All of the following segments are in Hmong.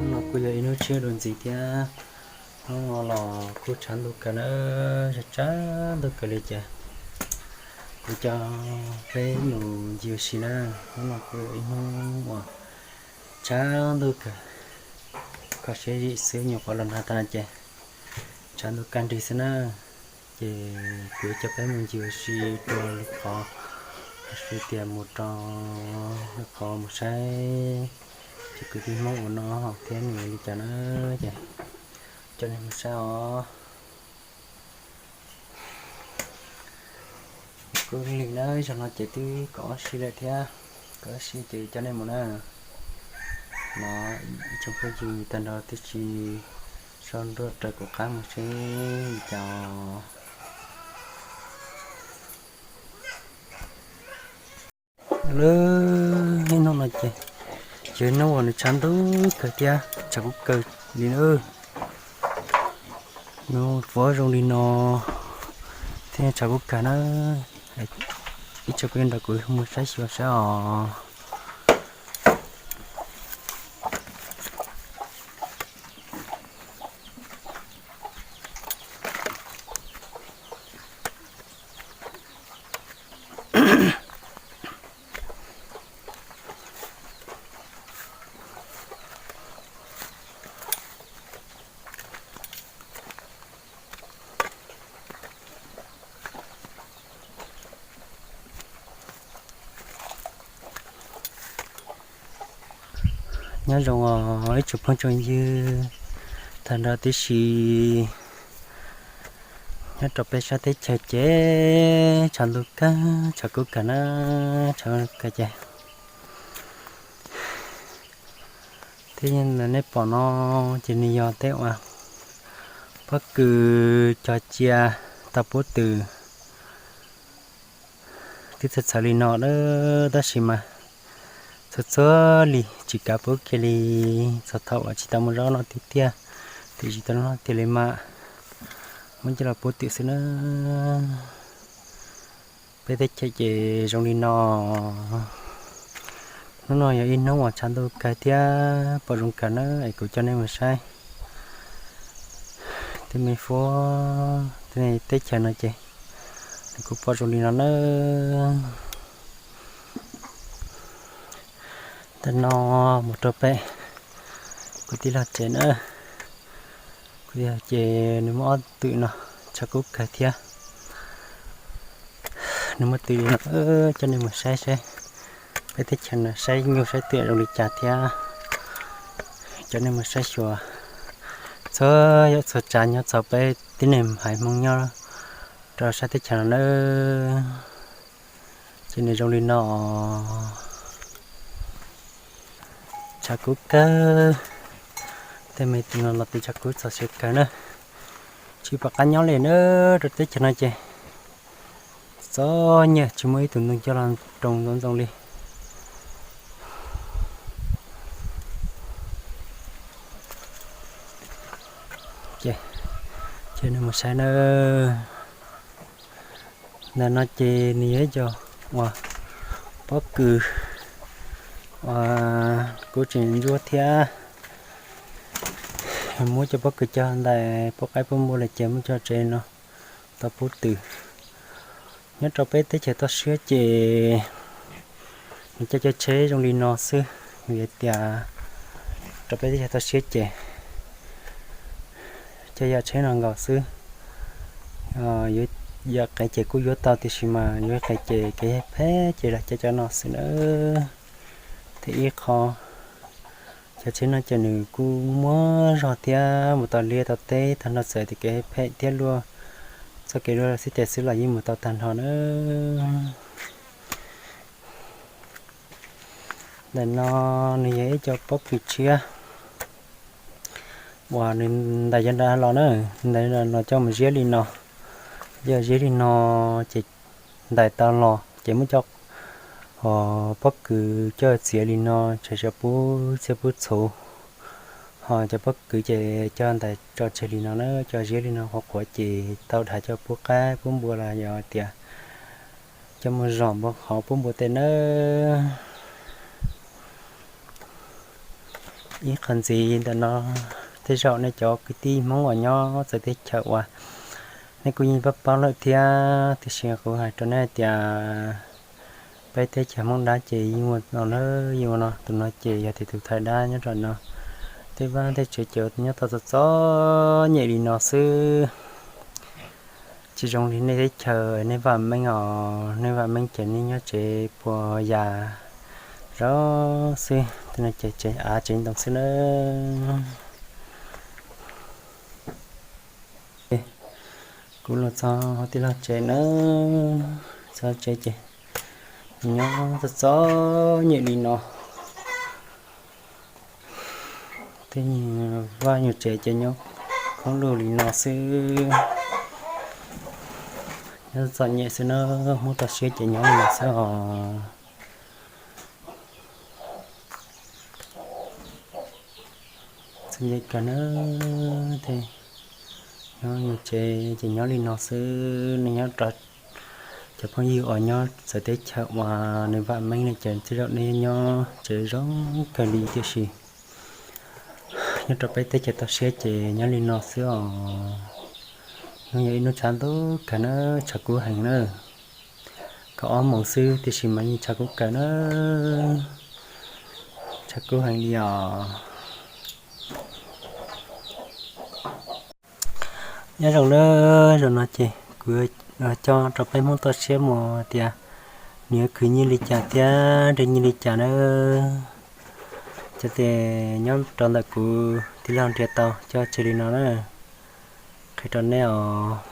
No kuj yog ib hnub tshiab dua ntxiv thiab. Hnub no los kuj tshav ntuj kawg na, tshav ntuj kawg li ces kuv coj peb mus ncig ua si na. Hnub no kuj yog ib hnub uas tshav ntuj kawg, kho siab zim xwb, nyuam qhuav los nag tas ces tshav ntuj kawg nrig xwb na. Ces kuv coj peb mus ncig ua si rau lwm qhov, hais tias mus rau lwm qhov mus saib cov kwv tij Hmoob uas nyob no thiab nws li cas na. Ces coj nej mus saib os. Kuj lig na, zaum no ces twb kaum ob si lawm thiab, kaum ob si ces coj nej mus na. No ib tsoom phooj ywg tag nrho twb tsis so nruaj raws kuv qab mus seb li cas. Lawm, hnub no ces yog hnub uas nws tshav ntuj kawg thiab tshav kub kawg li na. Nws fuab zoo li no thiab tshav kub kawg na. Ib tsoom phooj ywg nrog kuv mus saib xyuas saib os. Nyob zoo os ib tsoom phooj tsoom ywg tag nrho tib si. Nyob rau peb sab teb chaws ces tshav ntuj kawg, tshav kub kawg na, tshav kub kawg ces. Thiab nej pom no ces nws yog tej uas pob kws cog cia tau pub twm. Twb txhawv txhawv li no na, tab sis mas txhua txhua li tsis kav pub kiag li. Txog thaum uas tsis tau muaj zaub noj tiag tiag, twm tsis tau noj tiag li mas muab coj los pub twm xwb na. Peb teb chaws ces zoo li no. Hnub no yog ib hnub uas tshav ntuj kawg thiab pom zoo kawg na, es kuv coj nej mus saib tej me fuab, tej teb chaws no ces nws kuj pom zoo li no na. Tam no mus rau pem kuv tij laug tsev na, kuv tij laug ces nws muaj ob twm no, tshav kub kawg thiab. Nws muaj twm li no, coj nej mus saib saib peb teb chaws no saib nyuj saib twm zoo li cas thiab. Coj nej mus saib xyuas txhua yam txhua tsav nyob txog peb tib neeg haiv Hmoob nyob rau sab teb chaws no nawb. Ces nws zoo li no, tshav kub kawg, tej me tus no los tus tshav kub txaus siab kawg na. Tsis pom qab nyob li na, rau teb chaws no ces txom nyem tsis muaj ib tug ntoo coj los roos ntxoov ntxoo li. Ces, ces nws mus saib na. Ntawm no ces nws yog ib co uas pob kws uas kuv tseem ntsuab thiab. Muab cov pob kws cog ntawm pub qaib pub npua lawm ces muab cog tsev no tau pub twm. Nyob rau peb teb chaws toj siab ces nws coj cov tsheb zoo li no xwb, vim tias rau peb teb chaws toj siab ces coj yam tsheb no nkaus xwb. Yuav yam qev ces kuj yuav tau tiam sis mas yuav qev ces kev phem ces lam cov cov no xwb nawb. Thiab ib qho, cov tsheb no ces nws kuj muaj zog thiab mus tau liaj tau teb tag nrho txawm tias kev phem thiab luaj, txoj kev luaj xwb ces xwb los yeej mus tau tag nrho nawb. Ntawm no nws yog ib co pob kws tshiab uas nws ntais cov nra los na, ntais no coj mus ziab li no, yog ziab li no ces ntais tau los ces muab cov pob kws coj txiav li no tsam tsis pub txhiab pub txhuv, ho cov pob kws ces coj ntais tso tseg li no na, coj ziab li no qhuav qhuav ces tau dhau coj pub qaib pub npua los yog tias coj mus zom npua qhov pub npua tej nawb. Ib qho ntxiv ntawm no, tej zaum nej cov kwv tij Hmoob uas nyob txawv teb chaws uas nej kuj yeej paub paub lawm thiab, tiam sis kuv hais rau nej hais tias peb teb chaws Hmoob dab ces yeej ua no na, yeej ua no, tus no ces yog tias tus thawj dab nyob rau no. Tej vaj tej tsev ces nyob tau txom txom nyem li no xwb. Tsis zoo li nej teb chaws, nej vam meej os, nej vam meej ces nej nyob tsev puas yas zoo xwb, tej no ces tsev av tsev ntoo xwb na. Kuv los txog tij laug tsev na, txog tsev ces nyob txom txom nyem li no. Tej vaj nyuag tsev ces nyob khoob lug li no xwb. Nyob txom nyem xwb na, Hmoob toj siab ces nyob li no xwb os. Txom nyem kawg na, tej nyob nyuag tsev ces nyob li no xwb. Nej nyob rau cov phooj ywg uas nyob txawv teb chaws uas nws vam meej ne ces tej zaum nej nyob tsev zoo kawg li tiam sis nyob rau peb teb chaws toj siab ces nyob li no xwb os. Hnub yog ib hnub tshav ntuj kawg na, tshav kub heev na. Kaum ob moos xwb tiam sis mas yeej tshav kub kawg na, tshav kub heev li os. Nyob zoo na, zaum no ces kuv coj rau peb Hmoob toj siab mus tias nws yuav khwv nyiaj li cas thiab nrhiav nyiaj li cas na. Cov tias nyob rau ntawm kuv tij laug nrhiav tau coj tseg li no na, qhia rau nej os.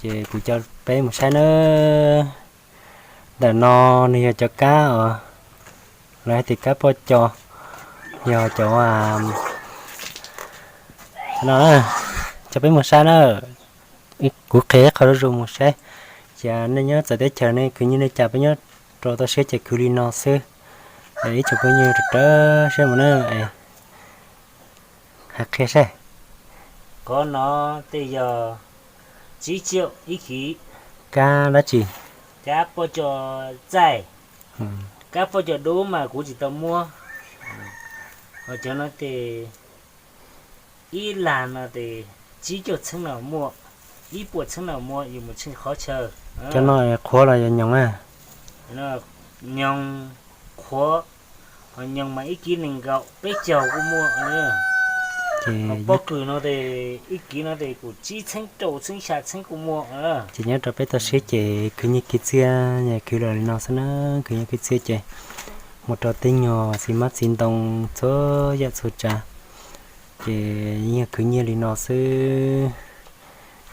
Ces kuv coj peb mus saib na. Ntawm no nws yog cov kab os, lawv hais tias kab poj co, yog cov no, coj peb mus saib na. Kuv qhia ib qho zuj zus mus saib, ces nej nyob txawv teb chaws nej khwv nyiaj li cas, peb nyob rau toj siab ces khwv li no xwb. Ib tsoom phooj ywg rau saib mus na, hais qhia saib. Qhov no tej yog tsib tsiaum ib kiv. Kab dab tsi? Kab poj co txaij. Kab poj co dub mas kuv tsis tau muab. Ho cov no ces ib lag no ces tsib caug txheeb no muaj, ib puas txheeb no muaj, yus mus tsheej qhov chaw. Cov no qhuav los yog nyoos? Nyoos, qhuav, ho nyoos mas ib kiv nees nkaum peb caug kuj muaj. Ho pob kws no ces ib kiv no ces kuj tsib txheeb rau txheeb xya txheeb kuj muaj. Ces nyob rau peb toj siab ces khwv nyiaj khwv txiaj, khwv los li no xwb na, khwv nyiaj khwv txiaj ces mus rau tej nyuag txiv hmab txiv ntoo txhua yam txhua tsav, ces yeej khwv nyiaj li no xwb.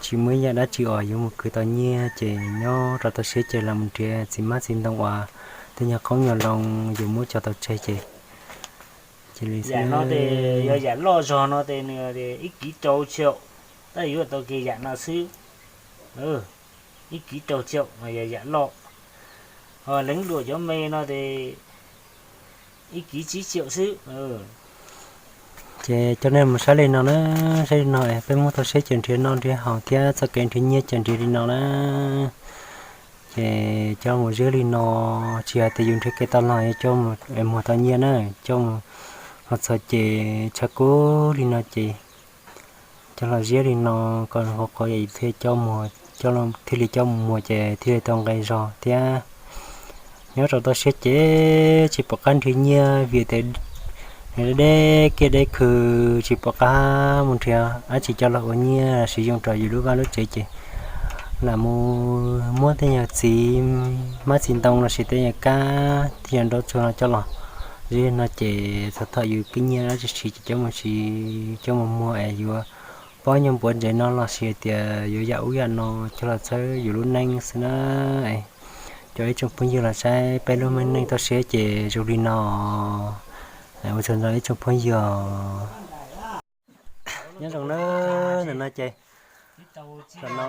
Tsis muaj ib yam dab tsi uas yuav mus khwv tau nyiaj, ces nyob rau toj siab ces los mus nrhiav txiv hmab txiv ntoo uas tej nyuag qoob nyuag loo yus muab tso tau tseg ces, ces li xwb. Yam no ces yog yam loj zog no ces nws ib kiv rau caum, tab yuav tau kiag yam no xwb. Ib kiv rau caum mas yog yam loj. Ho leev dua cov me no ces ib kiv tsib caum xwb. Ces coj nej mus saib li no na, saib li no es peb Hmoob toj siab ces nrhiav noj nrhiav haus thiab txoj kev nrhiav nyiaj ces nrhiav li no na. Ces coj mus ziab li no, tsis hais tias yus nrhiav kev tau los coj mus muag tau nyiaj na, coj mus los txog ces tshav kub li no ces coj los ziab li no, kom qhuav qhuav yus thiaj coj mus, thiaj li coj mus muag ces thiaj li tau nqe zog thiab. Nyob rau toj siab ces tsis pom qab nrhiav nyiaj vim tias Nws deb kiag deb khw tsis pom qab mus nrhiav dab tsi coj los ua nyiaj siv zoo rau yus lub vaj lub tsev ces lam mus muab tej nyuag txiv hmab txiv ntoo los sis tej nyuag kab tej nyuag nroj tsuag no coj los zib no ces txog thaum yus pib nyiaj dab tsi siv ces coj mus siv coj mus muag es yuav pob nyuag npuav ntsev no los sis tias yuav yam ub yam no coj los txhawb yus lub neej xwb na. Cov ib tsoom phooj ywg los saib peb lub me neej toj siab ces zoo li no. Ua tsaug ntau ib tsoom phooj ywg. Nyob zoo na, ntawm no ces tam no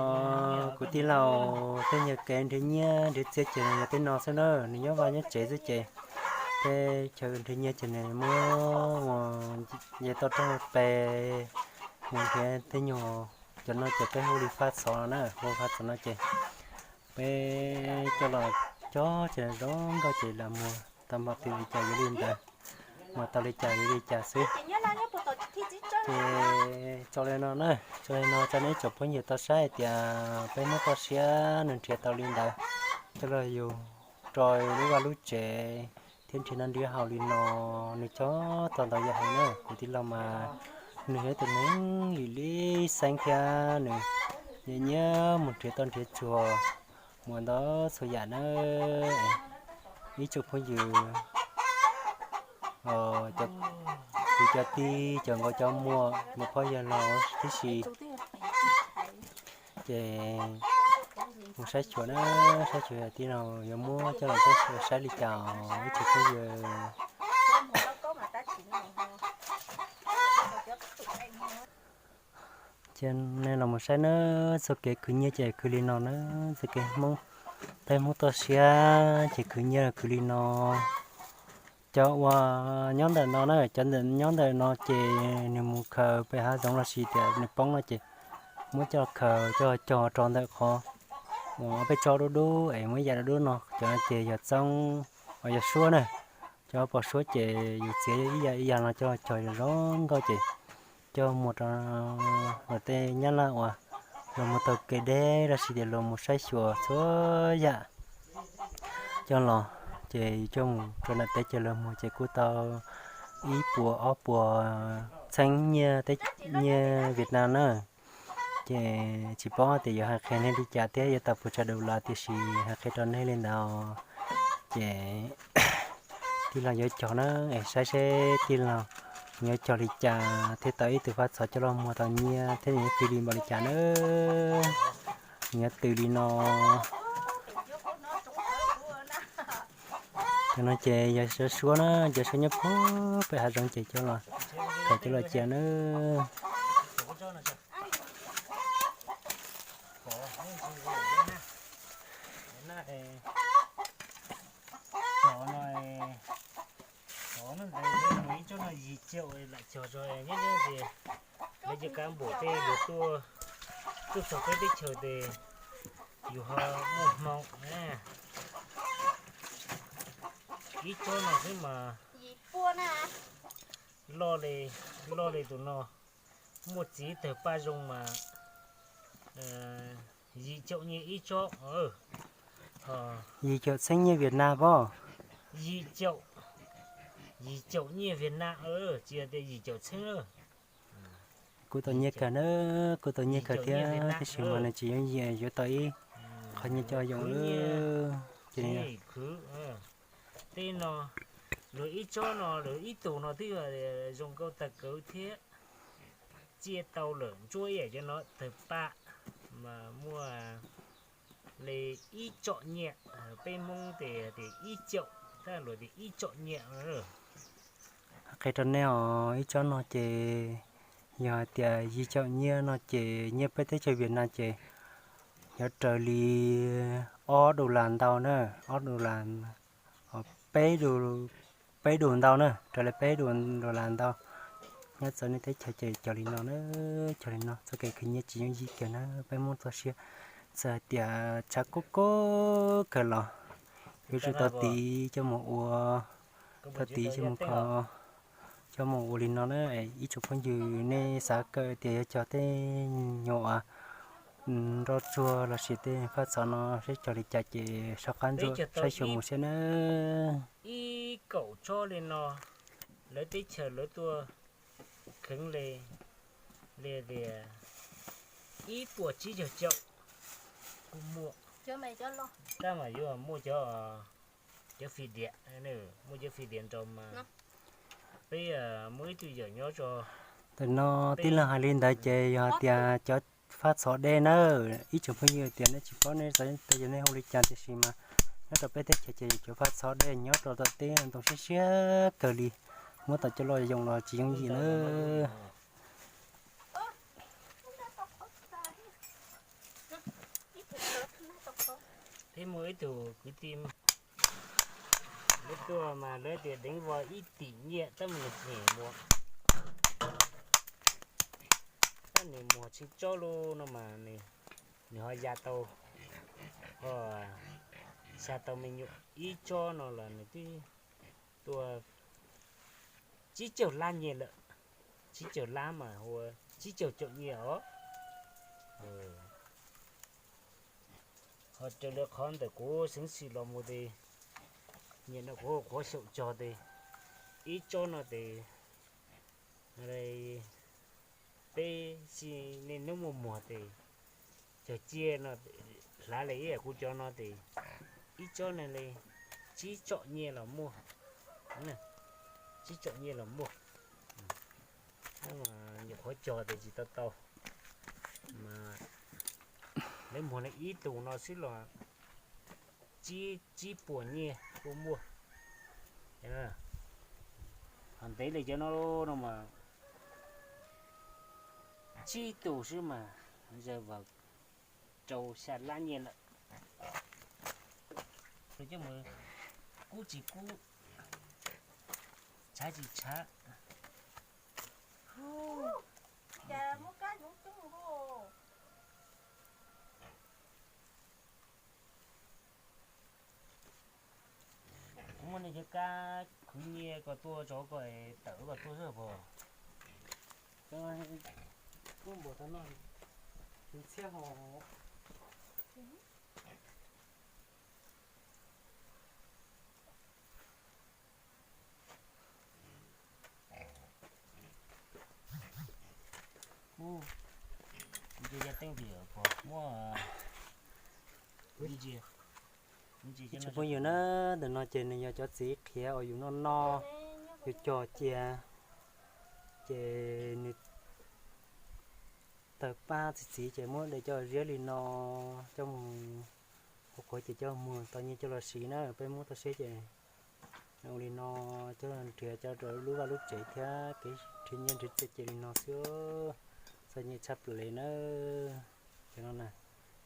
kuv tij laug tej nyuag kev nrhiav nyiaj nrhiav txiaj ces nws yog tej no xwb na, nws nyob vaj nyob tsev xwb ces tej chaw nrhiav nyiaj ces nws muab mus, ces tau rau pes mus nrhiav tej nyuag, cov no ces peb hu li faj xov no na, hu faj xov no ces peb coj los cob ces zoo nkauj ces los muag tau npaum twg li cas yuav li ntawd, muag tau li cas yuav li cas xwb. Ces tso li no na, tso li no tso nej ib tsoom phooj ywg tau saib hais tias peb muab toj siab nws nrhiav tau li ntawd coj los yus rau lub vaj lub tsev thiab nrhiav noj nrhiav haus li no, nws cob tau ntau yam heev na. Kuv tij laug mas nws yog ib tug neeg lim lib xeeb thiab nws nyiam nyiam mus nrhiav toj nrhiav tsuag, mus ntau txhua yam na. Ib tsoom phooj ywg, kuv cov tij cov nkauj cov muam, muam phauj yawg laus tib si, ces mus saib xyuas na, saib xyuas tij laug yuav muab coj los saib li cas os ib tsoom phooj ywg. Ces nej los mus saib na, txoj kev khwv nyiaj ces khwv li no na, txoj kev Hmoob, peb Hmoob toj siab ces khwv nyiaj khwv li no. Cov uas nyob ntawm no na, cov nyob ntawm no ces nws mus khaws pem hav zoov los sis tias nws poob no ces muab coj khaws coj cog rau ntawm qhov uas peb tsob dub dub es muaj ib yam dub dub no, cov no ces yog txoob, yog suab na. Cov pos suab ces yus txiav ib yam ib yam no coj cog zoo nkauj ces coj muag rau luag tej nyab laj uas luag mus taug kev deb los sis tias luag mus saib xyuas txhua yam coj los, ces yus coj mus rau nram teb chaws luag muag ces kuj tau ib puas ob puas txheeb nyiaj, nyiaj Vietnam na. Ces tsis paub tias yuav hais qhia nej li cas thiab yuav tau puas tsa daus las, tiam sis hais qhia rau nej li ntawd. Ces tij laug yuav cog na, es saib seb tij laug yuav cog li cas thiaj tau ib tug faj xov coj los muag tau nyiaj thiab nws yuav khwv li npaum li cas na. Nws yuav twm li no. Cov no ces yog suab na, cov suab nyob puag pem hav zoov ces coj los, coj los cia na. Cov no, cov no ntawd ib tsob no yim caum lam cog tso nyob nyob ces lawv cov kab npum tej yuav tuaj, tuaj txog peb teb chaws ces yus ho muaj hmoo na. Ib tsob no xwb mas loj li, loj li tus no, muaj txiv tawg paj zoo mas yim caum nyiaj ib tsob. Yim caum txheeb nyiaj Vietnam pob. Yim caum, yim caum nyiaj Vietnam, tsis yog tias yim caum txheeb. Kuj tau nyiaj kawg na, kuj tau nyiaj kawg thiab, tab sis mas nws tsis yooj yim yuav tau ib qho nyiaj coj yoom. Ces khwv tej no, luag ib tsob no, luag ib tug no twb zoo nkauj tag kawg thiab. Txiaj tau lawm, ntsuab ib yam cov no tawg paj mas muaj li ib tsom nyiaj, peb Hmoob tias tias ib caum, tab luag tias ib tsom nyiaj. Qhia rau nej os, ib tsob no ces yog hais tias yim caum nyiaj no ces nyiaj peb teb chaws Vietnam ces yuav raws li ob dollar ntau na, ob dollar, peb, peb dollar ntau na, raws li peb dollar ntau. Nyob txawv nej teb chaws ces cog li no na, cog li no txoj kev khwv nyiaj tsis yooj yim kiag na, peb Hmoob txoj siab. Txawm hais tias tshav kub kub kawg los yuav tsum tau tiv coj mus ua, tau tiv coj mus kho, coj mus ua li no na. Ib tsoom phooj ywg nej xav kawm tias yuav cog tej nyuag nroj tsuag los sis tej faj xov no seb cog li cas ces soj qab ntsuam saib xyuas mus seb na. Ib kaum tsob li no, Lawv teb chaws lawv tuaj kheev li, li tias ib puas tsib caug caum kuj muaj. Tab mas yuav muaj cov, cov fij diam, muaj cov fij diam nrog mas peb muaj ib tug yawm nyob rau ntawm no. Tij laug hais li ntawd ces yog hais tias cov faj txhov dej na, ib tsoom phooj ywg tias nej tsis paub nej xav tias yog nej hu li cas, tiam sis mas nyob rau peb teb chaws ces yog cov faj txhov dej nyob rau tom teb ntoo siab siab kawg li, muab tau coj los yoo los tsis yooj yim na. Peb muaj ib tug kwv tij, lawv tuaj mas lawv tias deev vos ib tim nyiaj tab mas nws nyem muag, tab nws muag tsheej tsob lub no mas nws ho ya tau, ho xya tau me nyuam ib tsob no los nws twb tua tsib caug lab nyiaj lawm. Tsib caug lab mas hu ua tsib caug caum nyiaj os. Ho raws li qhov ntawm kuv xeev xwm los mus tes, nyiam no kuv qhuav xyaum cog tes ib tsob no tes peb xi niaj hnub muag muag tes cog ciaj no hlav li ib yam kuv cov no tes ib tsob no li tsib caum nyiaj los muaj, tsib caum nyiaj los muaj. Nyuam qhuav cog tes tsis tau tau, mas lawv muag li ib tug no xwb los tsib, tsib puas nyiaj kuj muaj. Ho ntev li cov no no mas tsib tug xwb mas zaws vas rau xya lab nyiaj lawm. Coj mus kub tsis kub, tshav tsis tshav. Kuv muaj nej cov kab khwv nyiaj kom tuaj tso kom tawm kom tuaj xwb pog. Kuv npaum tau no, txhiab ho. Ntsia yaj teeb vim pog muab ntsia. Ib tsoom phooj ywg na, ntawm no ces nws yog cov txiv qhiav uas yus noj noj, yus cog cia, ces nws tawg pab txi txiv ces muab de coj ziab li no, coj mus ua qhuav ces coj mus tau nyiaj coj los siv na. Peb muab tau siab ces ua li no, coj nrhiav coj rau lub vaj lub tsev thiab kev nrhiav nyiaj nrhiav txiaj ces li no xwb, txom nyem tshaj plaws li na. Cov no,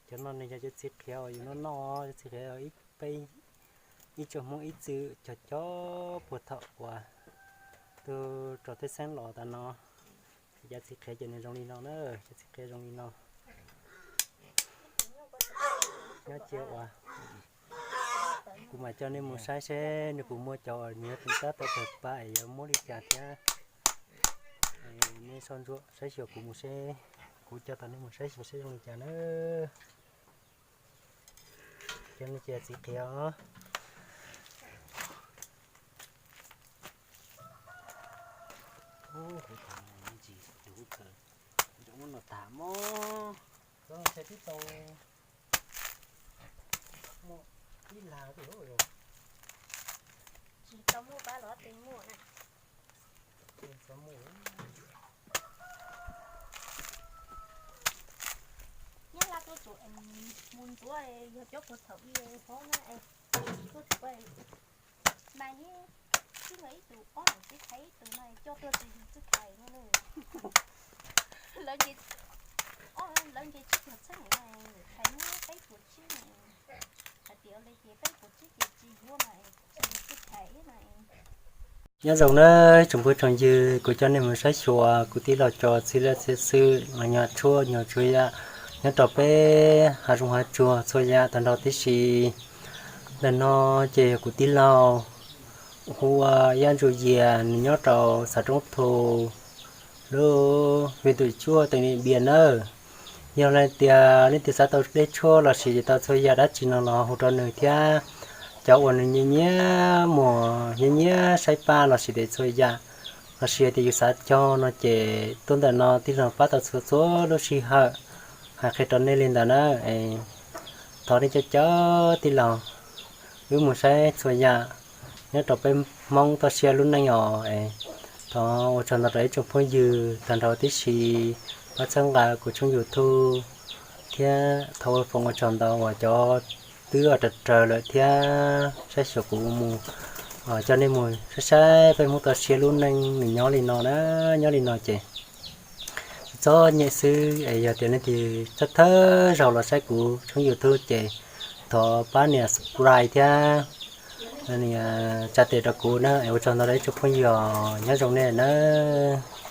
cov no nws yog cov txiv qhiav uas yus noj noj, cov txiv qhiav ib peb, ib tsoom Hmoob ib txwm cog cov puag thaum uas tuaj rau teb xeeb los tas no. Cov txiv qhiav ces nws zoo li no na, cov txiv qhiav zoo li no. Nyob cia uas kuv mam coj nej mus saib seb nws puas muaj cov uas nws yuav tab tom tawg pab es yuav muab li cas thiab. Nej soj ntsuam saib xyuas kuv mus seb, kuv coj tau nej mus saib xyuas seb zoo li cas na. Cov no ces txiv qhiav os. Kuv tham ntsis, kuv kawm, muab no tham mog. Tib tau muaj ib lag. Tsis tau muaj pab los twb muaj na. Nyob laj tuaj tsum mus ntxuav yog cov puag thaum ub hov na, tuaj tsum mas ib, ib tug ob niam txiv khaiv ib tug no coj tuaj tsis yog txij khaiv no. Lawv nce, lawv nce tsis txog txheeb no, khaiv muab peb puas tsib no. Hais tias li ces peb puas tsib ces tsis yuav no, tsis yog txij khaiv no. Nyob zoo na tsoom phooj tsoom ywg, kuv coj nej mus saib xyuas kuv tij laug cov txiv laj txiv xwm los nyuag tshuaj nyuag txhua yam nyob rau peb hav zoov hav tsuag txhua yam tag nrho tib si. Ntawm no ces yog kuv tij laug hu ua Yaj Ntsuj Yias, nws nyob rau xav Roob Thu, lub hwj Tub Tsuaj, teem Niam Npias nawb. Yog hais tias leej twg xav tau dej tshuaj los sis tau txhua yam dab tsi no los hu rau nws thiab. Cov uas nws nyiam nyiam muag nyiam nyiam saib paj los sis tau txhua yam, Los sis tias yus xav cog no ces tuaj ntawm no tij laug pab tau txhua txhua lub sij hawm. Hais qhia rau nej li ntawd na, thov nej cov cov tij laug, wb mus saib txhua yam nyob rau peb Hmoob toj siab lub neej os. Thov ua tsaug ntau rau ib tsoom phooj ywg tag nrho tib si pab txhawb nqa kuv tshooj YouTube thiab thov ua foom ua tsaug ntau uas cov twb ua raws raws lawm thiab saib xyuas kuv mus, coj nej mus saib saib peb Hmoob toj siab lub neej nws nyob li no na, nyob li no ces txom nyem xwb es yog tias leej twg thawj thawj zaug los saib kuv tshooj YouTube ces thov pab nias subscribe thiab tsa tes rau kuv na. Ua tsaug ntau rau ib tsoom phooj ywg, nyob zoo nej nawb.